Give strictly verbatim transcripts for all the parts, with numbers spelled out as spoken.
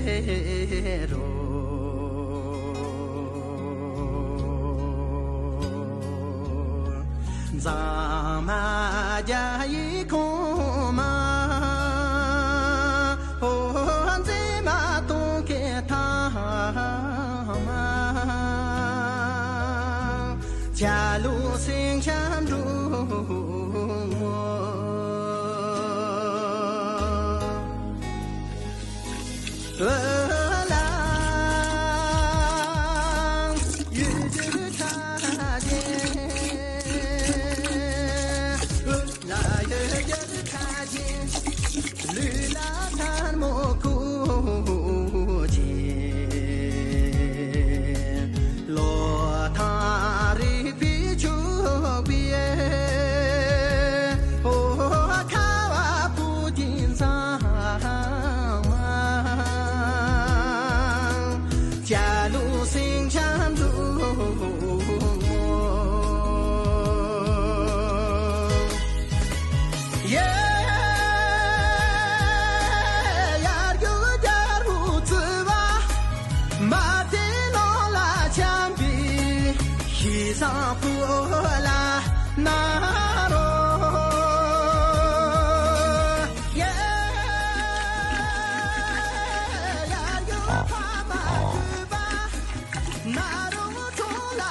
རོ། མཛངས་མ་རྒྱ་ཡི་གོང་མ། ཧོ། མཛེས་མ་སྟོན་ཀའི་ཐང་མ། བྱ་ལུ་སེང་ལྕམ་འབྲུག་མོ། ཨོ་ལ། ཡུལ་གྱི་ཁྲ་ཆེན། ཨོ་ལ། ཡུལ་གྱི་ཁྲ་ཆེན། ལུས་ལ་ཐལ་མོ་སྐུ་ཅན། ལོ་ཐང་རིག་པའི་ཕྱུག་པའི། ཨོ། ཁ་བ་བུ་དེ་མཛངས་མ། བྱ་ལུ་སེང་ལྕམ་འབྲུག་མོ། ཡེ། ཡར་རྒྱུག་རྒྱལ་པོ་བརྩེ་བ། མ་དེ་ནང་ལ་འཁྱམས་པའི་ཤི་བཟང་བུ་ལ་ན་རོ། ཡེ། ཡར་རྒྱུག་ཕ་མ་གུས་པ། ན་རོ་གྲོང་ལ་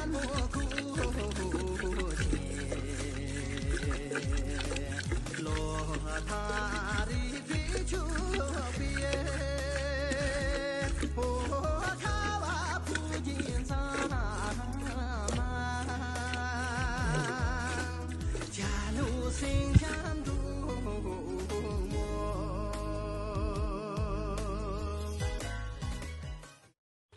བསྡད།